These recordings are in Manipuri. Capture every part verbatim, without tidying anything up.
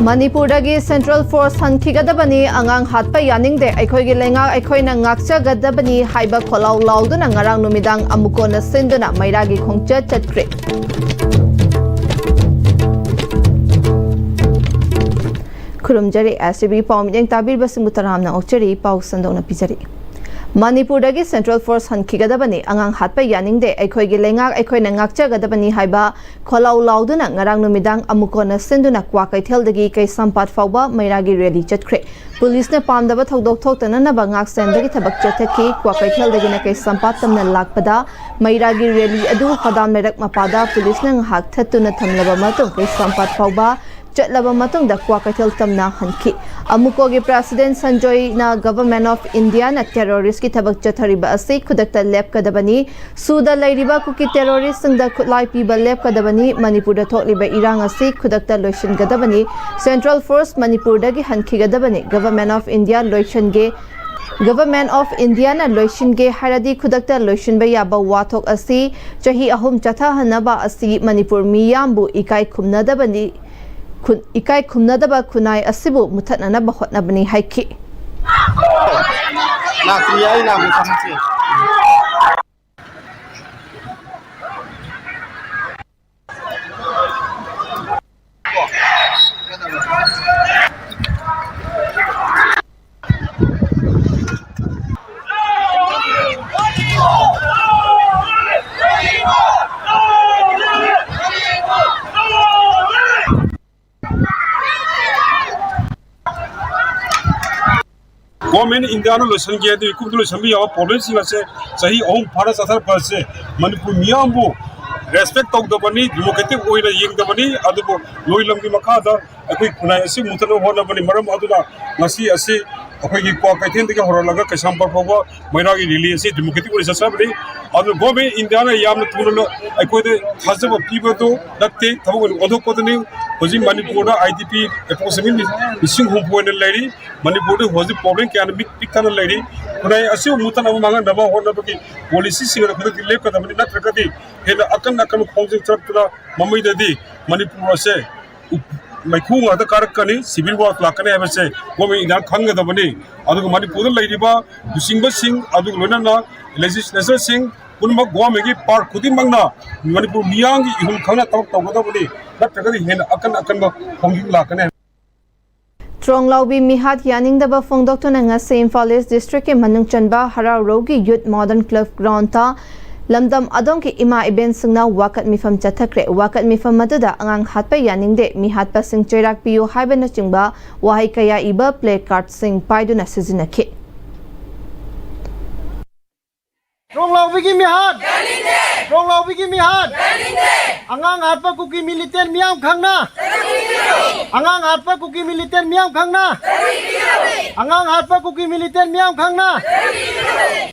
ꯃꯅꯤꯄꯨꯔꯗꯒꯤ ꯁꯦꯟꯇ꯭ꯔꯦꯜ ꯐꯣꯔꯁ ꯍꯟꯈꯤꯒꯗꯕꯅꯤ, ꯑꯉꯥꯡ ꯍꯥꯠꯄ ꯌꯥꯅꯤꯡꯗꯦ, ꯑꯩꯈꯣꯏꯒꯤ ꯂꯩꯉꯥꯛ ꯑꯩꯈꯣꯏꯅ ꯉꯥꯛꯆꯒꯗꯕꯅꯤ ꯍꯥꯏꯕ ꯈꯣꯜꯂꯥꯎ ꯂꯥꯎꯗꯨꯅ ꯉꯔꯥꯡ ꯅꯨꯃꯤꯗꯥꯡ ꯑꯃꯨꯀꯣꯟꯅ ꯁꯤꯟꯗꯨꯅ ꯃꯩꯔꯥꯒꯤ ꯈꯣꯡꯆꯠ ꯆꯠꯈ꯭ꯔꯦ꯫ ꯈꯨꯔꯨꯝꯖꯔꯤ꯫ ꯑꯦꯁ ꯇꯤ ꯚꯤ ꯄꯥꯎ ꯃꯤꯠꯌꯦꯡ ꯇꯥꯕꯤꯔꯤꯕꯁꯤꯡꯕꯨ ꯇꯔꯥꯝꯅ ꯑꯣꯛꯆꯔꯤ꯫ ꯄꯥꯎ ꯁꯟꯗꯣꯛꯅ ꯄꯤꯖꯔꯤ꯫ ꯃꯅꯤꯄꯨꯔꯗꯒꯤ ꯁꯦꯟꯇ꯭ꯔꯦꯜ ꯐꯣꯔꯁ ꯍꯟꯈꯤꯒꯗꯕꯅꯤ, ꯑꯉꯥꯡ ꯍꯥꯠꯄ ꯌꯥꯅꯤꯡꯗꯦ, ꯑꯩꯈꯣꯏꯒꯤ ꯂꯩꯉꯥꯛ ꯑꯩꯈꯣꯏꯅ ꯉꯥꯛꯆꯒꯗꯕꯅꯤ ꯍꯥꯏꯕ ꯈꯣꯜꯂꯥꯎ ꯂꯥꯎꯗꯨꯅ ꯉꯔꯥꯡ ꯅꯨꯃꯤꯗꯥꯡ ꯑꯃꯨꯛ ꯍꯟꯅ ꯁꯤꯟꯗꯨꯅ ꯀ꯭ꯋꯥ ꯀꯩꯊꯦꯜꯗꯒꯤ ꯀꯩꯁꯥꯝꯄꯥꯠ ꯐꯥꯎꯕ ꯃꯩꯔꯥꯒꯤ ꯔꯦꯂꯤ ꯆꯠꯈ꯭ꯔꯦ꯫ ꯄꯨꯂꯤꯁꯅ ꯄꯥꯝꯗꯕ ꯊꯧꯗꯣꯛ ꯊꯣꯛꯇꯅꯅꯕ ꯉꯥꯛ ꯁꯦꯟꯕꯒꯤ ꯊꯕꯛ ꯆꯠꯊꯈꯤ꯫ ꯀ꯭ꯋꯥ ꯀꯩꯊꯦꯜꯗꯒꯤꯅ ꯀꯩꯁꯥꯝꯄꯥꯠ ꯇꯝꯅ ꯂꯥꯛꯄꯗ ꯃꯩꯔꯥꯒꯤ ꯔꯦꯂꯤ ꯑꯗꯨ ꯍꯣꯗꯥꯟ ꯂꯩꯔꯛ ꯃꯄꯥꯗ ꯄꯨꯂꯤꯁꯅ ꯉꯥꯏꯍꯥꯛ ꯊꯠꯇꯨꯅ ꯊꯝꯂꯕ ꯃꯇꯨꯡ ꯀꯩꯁꯥꯝꯄꯥꯠ ꯐꯥꯎꯕ ꯆꯠꯂꯕ ꯃꯇꯨꯡꯗ ꯀ꯭ꯋꯥ ꯀꯩꯊꯦꯜ ꯇꯝꯅ ꯍꯟꯈꯤ꯫ ꯑꯃꯨꯀꯣꯒꯤ ꯄ꯭ꯔꯦꯁꯤꯗꯦꯟꯠ ꯁꯟꯖꯣꯏꯅ Government of Indiaꯅ terroristꯀꯤ ꯊꯕꯛ ꯆꯠꯊꯔꯤꯕ ꯑꯁꯤ ꯈꯨꯗꯛꯇ ꯂꯦꯞꯀꯗꯕꯅꯤ꯫ ꯁꯨꯗ ꯂꯩꯔꯤꯕ ꯀꯨꯀꯤ terroristꯁꯤꯡꯗ ꯈꯨꯠꯂꯥꯏ ꯄꯤꯕ ꯂꯦꯞꯀꯗꯕꯅꯤ꯫ ꯃꯅꯤꯄꯨꯔꯗ ꯊꯣꯛꯂꯤꯕ ꯏꯔꯥꯡ ꯑꯁꯤ ꯈꯨꯗꯛꯇ ꯂꯣꯏꯁꯤꯟꯒꯗꯕꯅꯤ꯫ ꯁꯦꯟꯇ꯭ꯔꯦꯜ ꯐꯣꯔꯁ ꯃꯅꯤꯄꯨꯔꯗꯒꯤ ꯍꯟꯈꯤꯒꯗꯕꯅꯤ꯫ Government of India ꯂꯣꯏꯁꯤꯟꯒꯦ, Government of Indiaꯅ ꯂꯣꯏꯁꯤꯟꯒꯦ ꯍꯥꯏꯔꯗꯤ ꯈꯨꯗꯛꯇ ꯂꯣꯏꯁꯤꯟꯕ ꯌꯥꯕ ꯋꯥꯊꯣꯛ ꯑꯁꯤ ꯆꯍꯤ ꯑꯍꯨꯝ ꯆꯠꯊꯍꯟꯅꯕ ꯑꯁꯤ ꯃꯅꯤꯄꯨꯔ ꯃꯤꯌꯥꯝꯕꯨ ꯏꯀꯥꯏ ꯈꯨꯝꯅꯗꯕꯅꯤ꯫ ꯈꯨ-, ꯏꯀꯥꯏ ꯈꯨꯝꯅꯗꯕ ꯈꯨꯟꯅꯥꯏ ꯑꯁꯤꯕꯨ ꯃꯨꯊꯠꯅꯅꯕ ꯍꯣꯠꯅꯕꯅꯤ ꯍꯥꯏꯈꯤ꯫ ꯂꯥꯛꯇ꯭ꯔꯤ, ꯑꯩ ꯂꯥꯛꯄ ꯈꯪꯗꯦ꯫ Government Indiaꯅ ꯂꯣꯏꯁꯤꯟꯒꯦ ꯍꯥꯏꯗꯤ ꯃꯤꯀꯨꯞꯇ ꯂꯣꯏꯁꯤꯟꯕ ꯌꯥꯕ problemꯁꯤꯡ ꯑꯁꯦ ꯆꯍꯤ ꯑꯍꯨꯝ ꯐꯥꯅ ꯆꯠꯊꯔꯛꯄ ꯑꯁꯦ ꯃꯅꯤꯄꯨꯔ ꯃꯤꯌꯥꯝꯕꯨ respect ꯇꯧꯗꯕꯅꯤ, democratic ꯑꯣꯏꯅ ꯌꯦꯡꯗꯕꯅꯤ, ꯑꯗꯨꯕꯨ ꯂꯣꯏ ꯂꯝꯒꯤ ꯃꯈꯥꯗ ꯑꯩꯈꯣꯏ ꯈꯨꯟꯅꯥꯏ ꯑꯁꯤ ꯃꯨꯠꯊꯠꯅꯕ ꯍꯣꯠꯅꯕꯅꯤ꯫ ꯃꯔꯝ ꯑꯗꯨꯅ ꯉꯁꯤ ꯑꯁꯤ ꯑꯩꯈꯣꯏꯒꯤ ꯀ꯭ꯋꯥ ꯀꯩꯊꯦꯜꯗꯒꯤ ꯍꯧꯔꯛꯂꯒ ꯀꯩꯁꯥꯝꯄꯥꯠ ꯐꯥꯎꯕ ꯃꯩꯔꯥꯒꯤ rally ꯑꯁꯤ democratic ꯑꯣꯏꯅ ꯆꯠꯆꯕꯅꯤ꯫ ꯑꯗꯨ Government Indiaꯅ ꯌꯥꯝꯅ ꯊꯨꯅ ꯂꯣ-, ꯑꯩꯈꯣꯏꯗ ꯊꯥꯖꯕ ꯄꯤꯕꯗꯨ ꯅꯠꯇꯦ, ꯊꯕꯛ ꯑꯣꯏꯅ ꯑꯣꯟꯊꯣꯛꯄꯗꯨꯅꯤ꯫ ꯍꯧꯖꯤꯛ ꯃꯅꯤꯄꯨꯔꯗ IDP approximately ꯂꯤꯁꯤꯡ ꯍꯨꯝꯐꯨ ꯑꯣꯏꯅ ꯂꯩꯔꯤ꯫ ꯃꯅꯤꯄꯨꯔꯗ ꯍꯧꯖꯤꯛ problem ꯀꯌꯥꯅ ꯃꯤꯠ ꯄꯤꯛꯊꯅ ꯂꯩꯔꯤ꯫ ꯈꯨꯟꯅꯥꯏ ꯑꯁꯤꯕꯨ ꯃꯨꯠꯊꯠꯅꯕ ꯃꯥꯡꯍꯟꯅꯕ ꯍꯣꯠꯅꯕꯒꯤ policyꯁꯤꯡ ꯑꯗꯨ ꯈꯨꯗꯛꯇ ꯂꯦꯞꯀꯗꯕꯅꯤ, ꯅꯠꯇ꯭ꯔꯒꯗꯤ ꯍꯦꯟꯅ ꯑꯀꯟ ꯑꯀꯟꯕ ꯈꯣꯡꯖꯪ ꯆꯠꯇꯨꯅ ꯃꯃꯩꯗꯗꯤ ꯃꯅꯤꯄꯨꯔ ꯑꯁꯦ ꯎ-, ꯃꯩꯈꯨ ꯉꯥꯛꯇ ꯀꯥꯔꯛꯀꯅꯤ, civil war ꯂꯥꯛꯀꯅꯤ ꯍꯥꯏꯕꯁꯦ government of India ꯈꯪꯒꯗꯕꯅꯤ꯫ ꯑꯗꯨꯒ ꯃꯅꯤꯄꯨꯔꯗ ꯂꯩꯔꯤꯕ ꯂꯨꯆꯤꯡꯕꯁꯤꯡ, ꯑꯗꯨꯒ ꯂꯣꯏꯅꯅ legislatorꯁꯤꯡ ꯄꯨꯝꯅꯃꯛ governmentꯀꯤ part ꯈꯨꯗꯤꯡꯃꯛꯅ ꯃꯅꯤꯄꯨꯔ ꯃꯤꯌꯥꯝꯒꯤ ꯏꯍꯨꯜ ꯈꯪꯅ ꯊꯕꯛ ꯇꯧꯒꯗꯕꯅꯤ, ꯅꯠꯇ꯭ꯔꯒꯗꯤ ꯍꯦꯟꯅ ꯑꯀꯟ ꯑꯀꯟꯕ ꯈꯣꯡꯖꯪ ꯂꯥꯛꯀꯅꯤ꯫ ꯇ꯭ꯔꯣꯡꯂꯥꯎꯕꯤ ꯃꯤꯍꯥꯠ ꯌꯥꯅꯤꯡꯗꯕ ꯐꯣꯡꯗꯣꯛꯇꯨꯅ ꯉꯁꯤ ꯏꯝꯐꯥꯜ ꯏꯁ ꯗꯤꯁꯇ꯭ꯔꯤꯛꯀꯤ ꯃꯅꯨꯡ ꯆꯟꯕ ꯍꯔꯥꯎꯔꯧꯒꯤ ꯌꯨꯠ ꯃꯣꯗꯔꯟ ꯀ꯭ꯂꯕ ꯒ꯭ꯔꯥꯎꯟꯗ ꯂꯝꯗꯝ ꯑꯗꯣꯝꯒꯤ ꯏꯃꯥ ꯏꯕꯦꯟꯁꯤꯡꯅ ꯋꯥꯀꯠ ꯃꯤꯐꯝ ꯆꯠꯊꯈ꯭ꯔꯦ꯫ ꯋꯥꯀꯠ ꯃꯤꯐꯝ ꯑꯗꯨꯗ ꯑꯉꯥꯡ ꯍꯥꯠꯄ ꯌꯥꯅꯤꯡꯗꯦ, ꯃꯤ ꯍꯥꯠꯄꯁꯤꯡ ꯆꯩꯔꯥꯛ ꯄꯤꯌꯨ ꯍꯥꯏꯕꯅꯆꯤꯡꯕ ꯋꯥꯍꯩ ꯀꯌꯥ ꯏꯕ ꯄ꯭ꯂꯦ ꯀꯥꯔꯗꯁꯤꯡ ꯄꯥꯏꯗꯨꯅ ꯁꯤꯖꯤꯟꯅꯈꯤ꯫ ꯇ꯭ꯔꯣꯡꯂꯥꯎꯕꯤꯒꯤ ꯃꯤꯍꯥꯠ! ꯇ꯭ꯔꯣꯡꯂꯥꯎꯕꯤꯒꯤ ꯃꯤꯍꯥꯠ! ꯑꯉꯥꯡ ꯍꯥꯠꯄ ꯀꯨꯀꯤ ꯃꯤꯂꯤꯇꯦꯟ ꯃꯤꯌꯥꯝ ꯈꯪꯅ! ꯑꯉꯥꯡ ꯍꯥꯠꯄ ꯀꯨꯀꯤ ꯃꯤꯂꯤꯇꯦꯟ ꯃꯤꯌꯥꯝ ꯈꯪꯅ! ꯑꯉꯥꯡ ꯍꯥꯠꯄ ꯀꯨꯀꯤ ꯃꯤꯂꯤꯇꯦꯟ ꯃꯤꯌꯥꯝ ꯈꯪꯅ!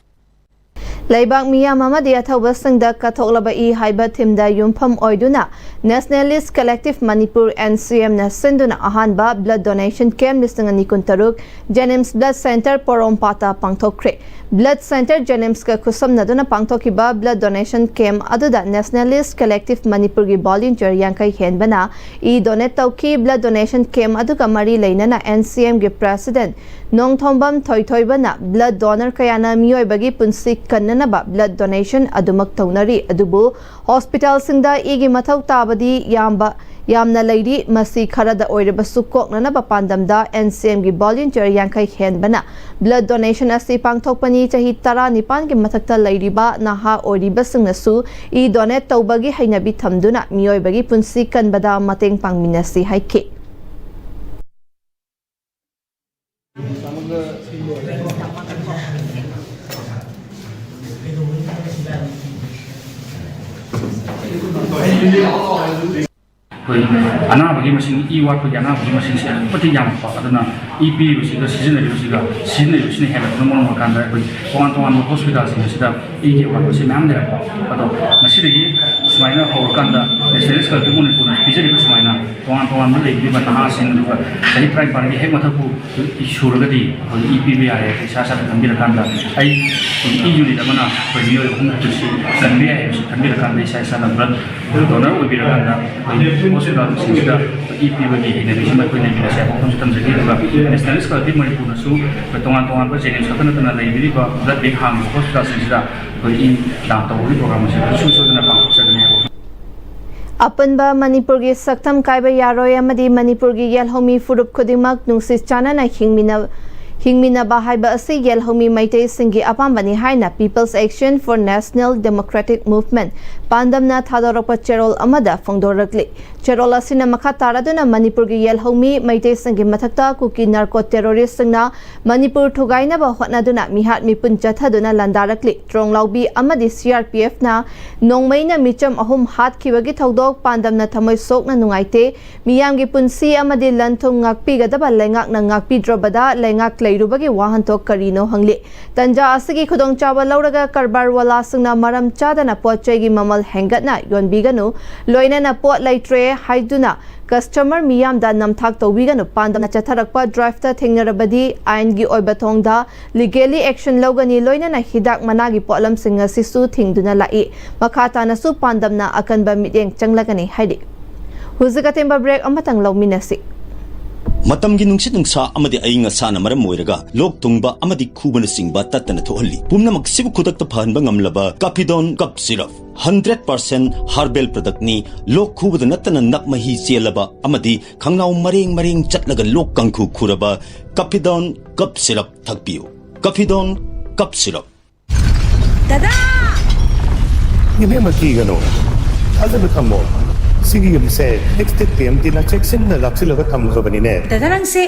ꯂꯩꯕꯥꯛ ꯃꯤꯌꯥꯝ ꯑꯃꯗꯤ ꯑꯊꯧꯕꯁꯤꯡꯗ ꯀꯠꯊꯣꯛꯂꯕ ꯏ ꯍꯥꯏꯕ ꯊꯤꯝꯗ ꯌꯨꯝꯐꯝ ꯑꯣꯏꯗꯨꯅ Nationalist Collective Manipur, NCMꯅ ꯁꯤꯟꯗꯨꯅ ꯑꯍꯥꯟꯕ blood donation camp ꯂꯤꯁꯤꯡ ꯑꯅꯤ ꯀꯨꯟꯇꯔꯨꯛ JNIMS Blood Centre ꯄꯣꯔꯣꯝꯄꯥꯠꯇ ꯄꯥꯡꯊꯣꯛꯈ꯭ꯔꯦ꯫ Blood Centre JNIMSꯀ ꯈꯨꯠꯁꯝꯅꯗꯨꯅ ꯄꯥꯡꯊꯣꯛꯈꯤꯕ blood donation camp ꯑꯗꯨꯗ Nationalist Collective Manipurꯒꯤ volunteer ꯌꯥꯡꯈꯩ ꯍꯦꯟꯕꯅ ꯏ donate ꯇꯧꯈꯤ꯫ Blood donation camp ꯑꯗꯨꯒ ꯃꯔꯤ ꯂꯩꯅꯅ NCMꯒꯤ president ꯅꯣꯡꯊꯣꯝꯕꯝ ꯊꯣꯏꯊꯣꯏꯕꯅ blood donor ꯀꯌꯥꯅ ꯃꯤꯑꯣꯏꯕꯒꯤ ꯄꯨꯟꯁꯤ ꯀꯟꯅꯅꯕ blood donation ꯑꯗꯨꯃꯛ ꯇꯧꯅꯔꯤ, ꯑꯗꯨꯕꯨ ꯍꯣꯁꯄꯤꯇꯥꯜꯁꯤꯡꯗ ꯏꯒꯤ ꯃꯊꯧ ꯇꯥꯕꯗꯤ ꯌꯥꯝꯕ, ꯌꯥꯝꯅ ꯂꯩꯔꯤ꯫ ꯃꯁꯤ ꯈꯔꯗ ꯑꯣꯏꯔꯕꯁꯨ ꯀꯣꯛꯅꯅꯕ ꯄꯥꯟꯗꯝꯗ NCMꯒꯤ volunteer ꯌꯥꯡꯈꯩ ꯍꯦꯟꯕꯅ blood donation ꯑꯁꯤ ꯄꯥꯡꯊꯣꯛꯄꯅꯤ꯫ ꯆꯍꯤ ꯇꯔꯥꯅꯤꯄꯥꯟꯒꯤ ꯃꯊꯛꯇ ꯂꯩꯔꯤꯕ ꯅꯍꯥ ꯑꯣꯏꯔꯤꯕꯁꯤꯡꯅꯁꯨ ꯏ donate ꯇꯧꯕꯒꯤ ꯍꯩꯅꯕꯤ ꯊꯝꯗꯨꯅ ꯃꯤꯑꯣꯏꯕꯒꯤ ꯄꯨꯟꯁꯤ ꯀꯟꯕꯗ ꯃꯇꯦꯡ ꯄꯥꯡꯃꯤꯟꯅꯁꯤ ꯍꯥꯏꯈꯤ꯫ ꯑꯩꯈꯣꯏ ꯑꯅꯥꯕꯒꯤ ꯃꯁꯤꯡ, ꯏ ꯋꯥꯠꯄꯒꯤ ꯑꯅꯥꯕꯒꯤ ꯃꯁꯤꯡꯁꯦ ꯑꯗꯨꯛꯀꯤ ꯃꯇꯤꯛ ꯌꯥꯝꯃꯛꯄ꯫ ꯑꯗꯨꯅ ꯏ ꯄꯤꯔꯤꯕꯁꯤꯒ ꯁꯤꯖꯤꯟꯅꯔꯤꯕꯁꯤꯒ, ꯁꯤꯖꯤꯟꯅꯔꯤꯕꯁꯤꯅ ꯍꯦꯜꯂꯛꯄꯅ ꯃꯔꯝ ꯑꯣꯏꯔꯀꯥꯟꯗ ꯑꯩꯈꯣꯏ ꯇꯣꯉꯥꯟ ꯇꯣꯉꯥꯟꯕ ꯍꯣꯁꯄꯤꯇꯥꯜꯁꯤꯡ ꯑꯁꯤꯗ ꯏꯒꯤ ꯑꯋꯥꯠꯄꯁꯦ ꯃꯌꯥꯝ ꯂꯩꯔꯛꯄ꯫ ꯑꯗꯣ ꯉꯁꯤꯗꯒꯤ ꯁꯨꯃꯥꯏꯅ ꯍꯧꯔꯀꯥꯟꯗ ꯅꯦꯁꯅꯦꯂꯤꯁ ꯀꯂꯦꯛꯇꯤꯚ ꯃꯅꯤꯄꯨꯔꯅ ꯄꯤꯖꯔꯤꯕ ꯁꯨꯃꯥꯏꯅ ꯇꯣꯉꯥꯟ ꯇꯣꯉꯥꯟꯕ ꯂꯩꯔꯤꯕ ꯅꯍꯥꯁꯤꯡ, ꯑꯗꯨꯒ ꯆꯍꯤ ꯇꯔꯥꯅꯤꯄꯥꯟꯒꯤ ꯍꯦꯛ ꯃꯊꯛꯄꯨ ꯁꯨꯔꯒꯗꯤ ꯑꯩꯈꯣꯏ ꯏ ꯄꯤꯕ ꯌꯥꯔꯦ꯫ ꯏꯁꯥ ꯏꯁꯥꯗ ꯈꯟꯕꯤꯔꯀꯥꯟꯗ ꯑꯩ ꯏ ꯌꯨꯅꯤꯠ ꯑꯃꯅ ꯑꯩꯈꯣꯏ ꯃꯤꯑꯣꯏ ꯑꯍꯨꯝ ꯄꯨꯟꯁꯤ ꯀꯟꯕ ꯌꯥꯏ ꯍꯥꯏꯕꯁꯤ ꯈꯟꯕꯤꯔꯀꯥꯟꯗ ꯏꯁꯥ ꯏꯁꯥꯅ ꯕ꯭ꯂꯗ ꯗꯣꯅꯔ ꯑꯣꯏꯕꯤꯔꯀꯥꯟꯗ ꯑꯩꯈꯣꯏ ꯍꯣꯁꯄꯤꯇꯥꯜꯁꯤꯡꯁꯤꯗ ꯏ ꯄꯤꯕꯒꯤ ꯍꯩꯅꯕꯤꯁꯤꯃ ꯑꯩꯈꯣꯏ ꯂꯩꯃꯤꯟꯅꯁꯦ ꯍꯥꯏꯕ ꯋꯥꯐꯝꯁꯤ ꯊꯝꯖꯒꯦ꯫ ꯑꯗꯨꯒ ꯅꯦꯁꯅꯦꯂꯤꯁ ꯀꯂꯦꯛꯇꯤꯚ ꯃꯅꯤꯄꯨꯔꯅꯁꯨ ꯑꯩꯈꯣꯏ ꯇꯣꯉꯥꯟ ꯇꯣꯉꯥꯟꯕ ꯖꯦꯅꯤꯝꯁ ꯈꯛꯇ ꯅꯠꯇꯅ ꯂꯩꯕꯤꯔꯤꯕ ꯕ꯭ꯂꯗ ꯕꯦꯡ ꯍꯥꯡꯂꯤꯕ ꯍꯣꯁꯄꯤꯇꯥꯜꯁꯤꯡꯁꯤꯗ ꯑꯩꯈꯣꯏ ꯏ ꯗꯥꯟ ꯇꯧꯕꯒꯤ ꯄ꯭ꯔꯣꯒ꯭ꯔꯥꯝ ꯑꯁꯤ ꯁꯨꯡꯁꯣꯏ ꯁꯣꯏꯗꯅ ꯄꯥꯡꯊꯣꯛꯆꯒꯅꯤ ꯍꯥꯏꯕ꯫ ꯑꯄꯨꯟꯕ ꯃꯅꯤꯄꯨꯔꯒꯤ ꯁꯛꯇꯝ ꯀꯥꯏꯕ ꯌꯥꯔꯣꯏ ꯑꯃꯗꯤ ꯃꯅꯤꯄꯨꯔꯒꯤ ꯌꯦꯜꯍꯧꯃꯤ ꯐꯨꯔꯨꯞ ꯈꯨꯗꯤꯡꯃꯛ ꯅꯨꯡꯁꯤ ꯆꯥꯟꯅꯅ ꯍꯤꯡꯃꯤꯟꯅ-, ꯍꯤꯡꯃꯤꯟꯅꯕ ꯍꯥꯏꯕ ꯑꯁꯤ ꯌꯦꯜꯍꯧꯃꯤ ꯃꯩꯇꯩꯁꯤꯡꯒꯤ ꯑꯄꯥꯝꯕꯅꯤ ꯍꯥꯏꯅ People's Action for National Democratic Movement, ꯄꯥꯟꯗꯝꯅ ꯊꯥꯗꯣꯔꯛꯄ ꯆꯦꯔꯣꯜ ꯑꯃꯗ ꯐꯣꯡꯗꯣꯔꯛꯂꯤ꯫ ꯆꯦꯔꯣꯜ ꯑꯁꯤꯅ ꯃꯈꯥ ꯇꯥꯔꯗꯨꯅ ꯃꯅꯤꯄꯨꯔꯒꯤ ꯌꯦꯜꯍꯧꯃꯤ ꯃꯩꯇꯩꯁꯤꯡꯒꯤ ꯃꯊꯛꯇ ꯀꯨꯀꯤ ꯅꯥꯔꯀꯣ ꯇꯦꯔꯣꯔꯤꯁꯁꯤꯡꯅ ꯃꯅꯤꯄꯨꯔ ꯊꯨꯒꯥꯏꯅꯕ ꯍꯣꯠꯅꯗꯨꯅ ꯃꯤꯍꯥꯠ ꯃꯤꯄꯨꯟ ꯆꯠꯊꯗꯨꯅ ꯂꯥꯟꯗꯥꯔꯛꯂꯤ꯫ ꯇ꯭ꯔꯣꯡꯂꯥꯎꯕꯤ ꯑꯃꯗꯤ C R P F ꯅ ꯅꯣꯡꯃꯩꯅ ꯃꯤꯆꯝ ꯑꯍꯨꯝ ꯍꯥꯠꯈꯤꯕꯒꯤ ꯊꯧꯗꯣꯛ ꯄꯥꯟꯗꯝꯅ ꯊꯃꯣꯏ ꯁꯣꯛꯅ ꯅꯨꯡꯉꯥꯏꯇꯦ꯫ ꯃꯤꯌꯥꯝꯒꯤ ꯄꯨꯟꯁꯤ ꯑꯃꯗꯤ ꯂꯟ ꯊꯨꯝ ꯉꯥꯛꯄꯤꯒꯗꯕ ꯂꯩꯉꯥꯛꯅ ꯉꯥꯛꯄꯤꯗ꯭ꯔꯕꯗ ꯂꯩꯉꯥꯛ ꯂꯩꯔꯨꯕꯒꯤ ꯋꯥꯍꯟꯊꯣꯛ ꯀꯔꯤꯅꯣ ꯍꯪꯂꯤ꯫ ꯇꯟꯖꯥ ꯑꯁꯤꯒꯤ ꯈꯨꯗꯣꯡꯆꯥꯕ ꯂꯧꯔꯒ ꯀꯔꯕꯥꯔ ꯋꯥꯂꯥꯁꯤꯡꯅ ꯃꯔꯝ ꯆꯥꯗꯅ ꯄꯣꯠ ꯆꯩꯒꯤ ꯃꯃꯜ ꯍꯦꯟꯒꯠꯅ ꯌꯣꯟꯕꯤꯒꯅꯨ, ꯂꯣꯏꯅꯅ ꯄꯣꯠ ꯂꯩꯇ꯭ꯔꯦ ꯍꯥꯏꯗꯨꯅ ꯀꯁꯇꯃꯔ ꯃꯤꯌꯥꯝꯗ ꯅꯝꯊꯥꯛ ꯇꯧꯕꯤꯒꯅꯨ꯫ ꯄꯥꯟꯗꯝꯅ ꯆꯠꯊꯔꯛꯄ ꯗ꯭ꯔꯥꯏꯚꯇ ꯊꯦꯡꯅꯔꯕꯗꯤ ꯑꯥꯏꯟꯒꯤ ꯑꯣꯏꯕ ꯊꯣꯡꯗ ꯂꯤꯒꯦꯂꯤ ꯑꯦꯛꯁꯟ ꯂꯧꯒꯅꯤ, ꯂꯣꯏꯅꯅ ꯍꯤꯗꯥꯛ ꯃꯅꯥꯒꯤ ꯄꯣꯠꯂꯝꯁꯤꯡ ꯑꯁꯤꯁꯨ ꯊꯤꯡꯗꯨꯅ ꯂꯥꯛꯏ꯫ ꯃꯈꯥ ꯇꯥꯅꯁꯨ ꯄꯥꯟꯗꯝꯅ ꯑꯀꯟꯕ ꯃꯤꯠꯌꯦꯡ ꯆꯪꯂꯒꯅꯤ ꯍꯥꯏꯔꯤ꯫ ꯍꯧꯖꯤꯛ ꯑꯇꯦꯟꯕ ꯕ꯭ꯔꯦꯛ ꯑꯃꯇꯪ ꯂꯧꯃꯤꯟꯅꯁꯤ꯫ ꯃꯇꯝꯒꯤ ꯅꯨꯡꯁꯤꯠ ꯅꯨꯡꯁꯥ ꯑꯃꯗꯤ ꯑꯏꯪ ꯑꯁꯥꯅ ꯃꯔꯝ ꯑꯣꯏꯔꯒ ꯂꯣꯛ ꯊꯨꯡꯕ ꯑꯃꯗꯤ ꯈꯨꯕꯅꯆꯤꯡꯕ ꯇꯠꯇꯅ ꯊꯣꯛꯍꯜꯂꯤ꯫ ꯄꯨꯝꯅꯃꯛꯁꯤꯕꯨ ꯈꯨꯗꯛꯇ ꯐꯍꯟꯕ ꯉꯝꯂꯕ ꯀꯥꯐꯤꯗꯣꯟ ꯀꯞ ꯁꯤꯔꯞ, ꯍꯟꯗ꯭ꯔꯦꯠ ꯄꯥꯔꯁꯦꯟ ꯍꯥꯔꯕꯦꯜ ꯄ꯭ꯔꯗꯛꯅꯤ꯫ ꯂꯣꯛ ꯈꯨꯕꯗ ꯅꯠꯇꯅ ꯅꯞ ꯃꯍꯤ ꯆꯦꯜꯂꯕ ꯑꯃꯗꯤ ꯈꯪꯅꯥꯎ ꯃꯔꯦꯡ ꯃꯔꯦꯡ ꯆꯠꯂꯒ ꯂꯣꯛ ꯀꯥꯡꯈꯨ ꯈꯨꯔꯕ ꯀꯥꯐꯤꯗꯣꯟ ꯀꯞ ꯁꯤꯔꯞ ꯊꯛꯄꯤꯌꯨ꯫ ꯀꯥꯐꯤꯗꯣꯟ ꯀꯞ ꯁꯤꯔꯞ꯫ ꯗꯗꯥ! ꯏꯕꯦꯝꯃ, ꯀꯤꯒꯅꯨ꯫ ꯊꯥꯖꯕ ꯊꯝꯃꯣ꯫ ꯁꯤꯒꯤ ꯌꯨꯝꯁꯦ ꯑꯦꯛꯁꯇꯦꯛ ꯇꯤ ꯑꯦꯝ ꯇꯤꯅ ꯆꯦꯛꯁꯤꯟꯅ ꯂꯥꯛꯁꯤꯜꯂꯒ ꯊꯝꯈ꯭ꯔꯕꯅꯤꯅꯦ꯫ ꯗꯗꯥ, ꯅꯪꯁꯦ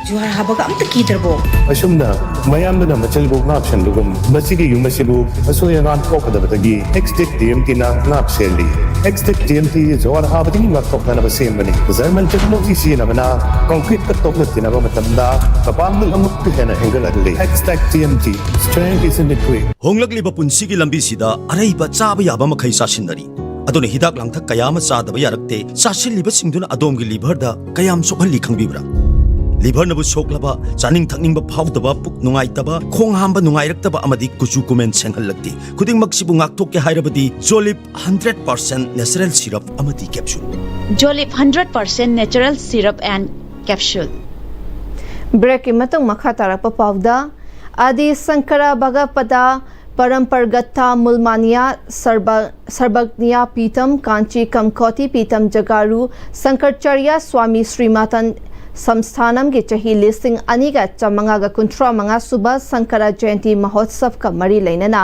ꯖꯨꯍꯥꯔ ꯍꯥꯕꯒ ꯑꯝꯇ ꯀꯤꯗ꯭ꯔꯕꯣ? ꯑꯁꯨꯝꯅ ꯃꯌꯥꯝꯗꯨꯅ ꯃꯆꯜꯕꯨ ꯉꯥꯛ ꯁꯦꯟꯕꯒꯨꯝ, ꯃꯁꯤꯒꯤ ꯌꯨꯝ ꯑꯁꯤꯕꯨ ꯑꯁꯣꯏ ꯑꯉꯥꯝ ꯊꯣꯛꯀꯗꯕꯗꯒꯤ ꯑꯦꯛꯁꯇꯦꯛ ꯇꯤ ꯑꯦꯝ ꯇꯤꯅ ꯉꯥꯛ ꯁꯦꯜꯂꯤ꯫ ꯑꯦꯛꯁꯇꯦꯛ ꯇꯤ ꯑꯦꯝ ꯇꯤ ꯖꯨꯍꯥꯔ ꯍꯥꯕꯗꯒꯤ ꯉꯥꯛꯊꯣꯛꯅꯅꯕ ꯁꯦꯝꯕꯅꯤ꯫ ꯖꯔꯃꯟ ꯇꯦꯛꯅꯣꯂꯣꯖꯤ ꯁꯤꯖꯤꯟꯅꯕꯅ ꯀꯣꯟꯀ꯭ꯔꯤꯠꯀ ꯇꯣꯛꯅ ꯇꯤꯟꯅꯕ ꯃꯇꯝꯗ ꯃꯄꯥꯡꯒꯜ ꯑꯃꯨꯛꯀ ꯍꯦꯟꯅ ꯍꯦꯟꯒꯠꯍꯜꯂꯤ꯫ ꯑꯦꯛꯁꯇꯦꯛ T M T, strength is in the grit. ꯍꯣꯡꯂꯛꯂꯤꯕ ꯄꯨꯟꯁꯤꯒꯤ ꯂꯝꯕꯤꯁꯤꯗ ꯑꯔꯩꯕ ꯆꯥꯕ ꯌꯥꯕ ꯃꯈꯩ ꯆꯥꯁꯤꯟꯅꯔꯤ꯫ ꯑꯗꯨꯅ ꯍꯤꯗꯥꯛ ꯂꯥꯡꯊꯛ ꯀꯌꯥ ꯑꯃ ꯆꯥꯗꯕ ꯌꯥꯔꯛꯇꯦ꯫ ꯆꯥꯁꯤꯜꯂꯤꯕꯁꯤꯡꯗꯨꯅ ꯑꯗꯣꯝꯒꯤ ꯂꯤꯚꯔꯗ ꯀꯌꯥꯝ ꯁꯣꯛꯍꯜꯂꯤ ꯈꯪꯕꯤꯕ꯭ꯔꯥ? ꯂꯤꯚꯔꯅꯕꯨ ꯁꯣꯛꯂꯕ, ꯆꯥꯅꯤꯡ ꯊꯛꯅꯤꯡꯕ ꯐꯥꯎꯗꯕ, ꯄꯨꯛ ꯅꯨꯡꯉꯥꯏꯇꯕ, ꯈꯣꯡ ꯍꯥꯝꯕ ꯅꯨꯡꯉꯥꯏꯔꯛꯇꯕ ꯑꯃꯗꯤ ꯀꯨꯆꯨ ꯀꯨꯃꯦꯟ ꯁꯦꯡꯍꯜꯂꯛꯇꯦ꯫ ꯈꯨꯗꯤꯡꯃꯛꯁꯤꯕꯨ ꯉꯥꯛꯊꯣꯛꯀꯦ ꯍꯥꯏꯔꯕꯗꯤ ꯖꯣꯂꯤꯞ ꯍꯟꯗ꯭ꯔꯦꯠ ꯄꯥꯔꯁꯦꯟ ꯅꯦꯆꯔꯦꯜ ꯁꯤꯔꯞ ꯑꯃꯗꯤ capsule. Jolip hundred percent natural syrup and capsule. ꯕ꯭ꯔꯦꯛꯀꯤ ꯃꯇꯨꯡ ꯃꯈꯥ ꯇꯥꯔꯛꯄ ꯄꯥꯎꯗ, ꯑꯗꯤ ꯁꯪꯀꯔ ꯚꯒꯄꯗ ꯄꯔꯝꯄꯔꯒꯇꯥ ꯃꯨꯜꯃꯥꯅꯤꯌꯥ ꯁꯔꯕ-, ꯁꯔꯕꯒꯅꯤꯌꯥ ꯄꯤꯇꯝ ꯀꯥꯟꯆꯤ ꯀꯝꯀꯣꯇꯤ ꯄꯤꯇꯝ ꯖꯒꯥꯔꯨ ꯁꯪꯀꯔꯆꯥꯔꯌ ꯁ꯭ꯋꯥꯃꯤ ꯁ꯭ꯔꯤꯃꯥꯇꯟ ꯁꯝꯁꯊꯥꯅꯝꯒꯤ ꯆꯍꯤ ꯂꯤꯁꯤꯡ ꯑꯅꯤꯒ ꯆꯥꯃꯉꯥꯒ ꯀꯨꯟꯊ꯭ꯔꯥ ꯃꯉꯥ ꯁꯨꯕ ꯁꯪꯀꯔ ꯖꯌꯟꯇꯤ ꯃꯍꯣꯠꯁꯕꯀ ꯃꯔꯤ ꯂꯩꯅꯅ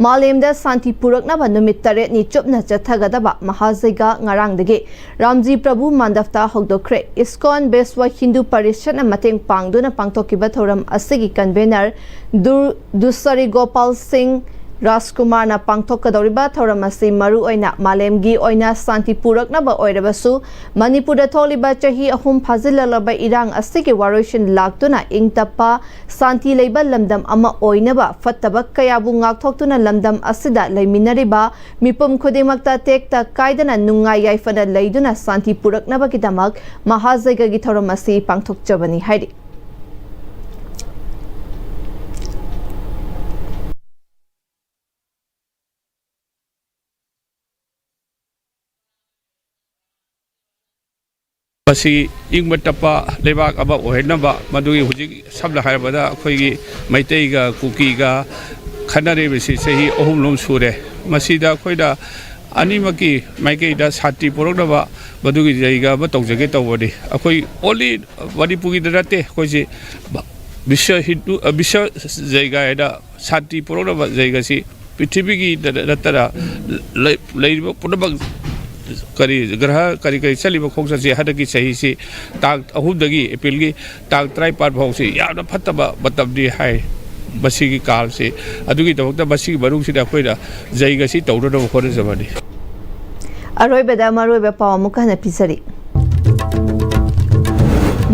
ꯃꯥꯂꯦꯝꯗ ꯁꯥꯟꯇꯤ ꯄꯨꯔꯛꯅꯕ ꯅꯨꯃꯤꯠ ꯇꯔꯦꯠꯅꯤ ꯆꯨꯞꯅ ꯆꯠꯊꯒꯗꯕ ꯃꯍꯥꯖꯩꯒ ꯉꯔꯥꯡꯗꯒꯤ ꯔꯥꯝꯖꯤ ꯄ꯭ꯔꯚꯨ ꯃꯥꯟꯗꯞꯇ ꯍꯧꯗꯣꯛꯈ꯭ꯔꯦ꯫ ꯏꯁꯀꯣꯟ ꯕꯤꯁ꯭ꯋ ꯍꯤꯟꯗꯨ ꯄꯔꯤꯁꯠꯅ ꯃꯇꯦꯡ ꯄꯥꯡꯗꯨꯅ ꯄꯥꯡꯊꯣꯛꯈꯤꯕ ꯊꯧꯔꯝ ꯑꯁꯤꯒꯤ ꯀꯟꯚꯦꯅꯔ ꯗꯨ-, ꯗꯨꯁꯔꯤ ꯒꯣꯄꯥꯜ ꯁꯤꯡ ꯔꯥꯖꯀꯨꯃꯥꯔꯅ ꯄꯥꯡꯊꯣꯛꯀꯗꯧꯔꯤꯕ ꯊꯧꯔꯝ ꯑꯁꯤ ꯃꯔꯨꯑꯣꯏꯅ ꯃꯥꯂꯦꯝꯒꯤ ꯑꯣꯏꯅ ꯁꯥꯟꯇꯤ ꯄꯨꯔꯛꯅꯕ ꯑꯣꯏꯔꯕꯁꯨ, ꯃꯅꯤꯄꯨꯔꯗ ꯊꯣꯛꯂꯤꯕ ꯆꯍꯤ ꯑꯍꯨꯝ ꯐꯥꯖꯤꯜꯂꯛꯂꯕ ꯏꯔꯥꯡ ꯑꯁꯤꯒꯤ ꯋꯥꯔꯣꯏꯁꯤꯟ ꯂꯥꯛꯇꯨꯅ ꯏꯪ ꯇꯞꯄ, ꯁꯥꯟꯇꯤ ꯂꯩꯕ ꯂꯝꯗꯝ ꯑꯃ ꯑꯣꯏꯅꯕ ꯐꯠꯇꯕ ꯀꯌꯥꯕꯨ ꯉꯥꯛꯊꯣꯛꯇꯨꯅ ꯂꯝꯗꯝ ꯑꯁꯤꯗ ꯂꯩꯃꯤꯟꯅꯔꯤꯕ ꯃꯤꯄꯨꯝ ꯈꯨꯗꯤꯡꯃꯛꯇ ꯇꯦꯛꯇ ꯀꯥꯏꯗꯅ ꯅꯨꯡꯉꯥꯏ ꯌꯥꯏꯐꯅ ꯂꯩꯗꯨꯅ ꯁꯥꯟꯇꯤ ꯄꯨꯔꯛꯅꯕꯒꯤꯗꯃꯛ ꯃꯍꯥꯖꯩꯒꯒꯤ ꯊꯧꯔꯝ ꯑꯁꯤ ꯄꯥꯡꯊꯣꯛꯆꯕꯅꯤ ꯍꯥꯏꯔꯤ꯫ ꯃꯁꯤ ꯏꯪꯕ ꯇꯞꯄ ꯂꯩꯕꯥꯛ ꯑꯃ ꯑꯣꯏꯍꯟꯅꯕ, ꯃꯗꯨꯒꯤ ꯍꯧꯖꯤꯛ ꯁꯝꯅ ꯍꯥꯏꯔꯕꯗ ꯑꯩꯈꯣꯏꯒꯤ ꯃꯩꯇꯩꯒ ꯀꯨꯀꯤꯒ ꯈꯟꯅꯔꯤꯕꯁꯤ ꯆꯍꯤ ꯑꯍꯨꯝꯂꯣꯝ ꯁꯨꯔꯦ꯫ ꯃꯁꯤꯗ ꯑꯩꯈꯣꯏꯅ ꯑꯅꯤꯃꯛꯀꯤ ꯃꯥꯏꯀꯩꯗ ꯁꯥꯟꯇꯤ ꯄꯨꯔꯛꯅꯕ ꯃꯗꯨꯒꯤ ꯖꯩꯒ ꯑꯃ ꯇꯧꯖꯒꯦ ꯇꯧꯕꯅꯤ꯫ ꯑꯩꯈꯣꯏ only ꯃꯅꯤꯄꯨꯔꯒꯤꯗ ꯅꯠꯇꯦ, ꯑꯩꯈꯣꯏꯁꯤ ꯕꯤꯁ꯭ꯋ ꯍꯤꯟꯗꯨ, ꯕꯤꯁ꯭ꯋ ꯖꯩꯒ ꯍꯥꯏꯅ ꯁꯥꯟꯇꯤ ꯄꯨꯔꯛꯅꯕ ꯖꯩꯒꯁꯤ ꯄ꯭ꯔꯤꯊꯤꯕꯤꯒꯤ ꯅꯠꯇꯅ ꯂꯩ-, ꯂꯩꯔꯤꯕ ꯄꯨꯝꯅꯃꯛ ꯀꯔꯤ ꯒ꯭ꯔꯍ ꯀꯔꯤ ꯀꯔꯤ ꯆꯠꯂꯤꯕ ꯈꯣꯡꯆꯠꯁꯤ ꯍꯟꯗꯛꯀꯤ ꯆꯍꯤꯁꯤ ꯇꯥꯡ ꯑꯍꯨꯝꯗꯒꯤ ꯑꯦꯄ꯭ꯔꯤꯜꯒꯤ ꯇꯥꯡ ꯇꯔꯥꯅꯤꯄꯥꯟ ꯐꯥꯎꯁꯤ ꯌꯥꯝꯅ ꯐꯠꯇꯕ ꯃꯇꯝꯅꯤ ꯍꯥꯏ꯫ ꯃꯁꯤꯒꯤ ꯀꯥꯜꯁꯤ, ꯑꯗꯨꯒꯤꯗꯃꯛꯇ ꯃꯁꯤꯒꯤ ꯃꯅꯨꯡꯁꯤꯗ ꯑꯩꯈꯣꯏꯅ ꯖꯩꯒꯁꯤ ꯇꯧꯅꯅꯕ ꯍꯣꯠꯅꯖꯕꯅꯤ꯫ ꯑꯔꯣꯏꯕꯗ ꯃꯔꯨꯑꯣꯏꯕ ꯄꯥꯎ ꯑꯃꯨꯛꯀ ꯍꯟꯅ ꯄꯤꯖꯔꯤ꯫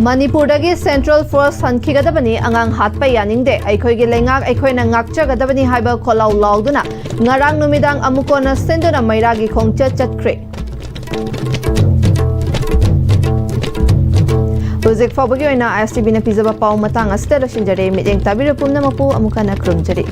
ꯃꯅꯤꯄꯨꯔꯗꯒꯤ ꯁꯦꯟꯇ꯭ꯔꯦꯜ ꯐꯣꯔꯁ ꯍꯟꯈꯤꯒꯗꯕꯅꯤ, ꯑꯉꯥꯡ ꯍꯥꯠꯄ ꯌꯥꯅꯤꯡꯗꯦ, ꯑꯩꯈꯣꯏꯒꯤ ꯂꯩꯉꯥꯛ ꯑꯩꯈꯣꯏꯅ ꯉꯥꯛꯆꯒꯗꯕꯅꯤ ꯍꯥꯏꯕ ꯈꯣꯜꯂꯥꯎ ꯂꯥꯎꯗꯨꯅ ꯉꯔꯥꯡ ꯅꯨꯃꯤꯗꯥꯡ ꯑꯃꯨꯛ ꯍꯟꯅ ꯁꯤꯟꯗꯨꯅ ꯃꯩꯔꯥꯒꯤ ꯈꯣꯡꯆꯠ ꯆꯠꯈ꯭ꯔꯦ꯫ ꯍꯧꯖꯤꯛ ꯐꯥꯎꯕꯒꯤ ꯑꯣꯏꯅ ISTVꯅ ꯄꯤꯖꯕ ꯄꯥꯎ ꯃꯇꯥꯡ ꯑꯁꯤꯗ ꯂꯣꯏꯁꯤꯟꯖꯔꯦ꯫ ꯃꯤꯠꯌꯦꯡ ꯇꯥꯕꯤꯔꯤꯕ ꯄꯨꯝꯅꯃꯛꯄꯨ ꯑꯃꯨꯛ ꯍꯟꯅ ꯈꯨꯔꯨꯝꯖꯔꯤ꯫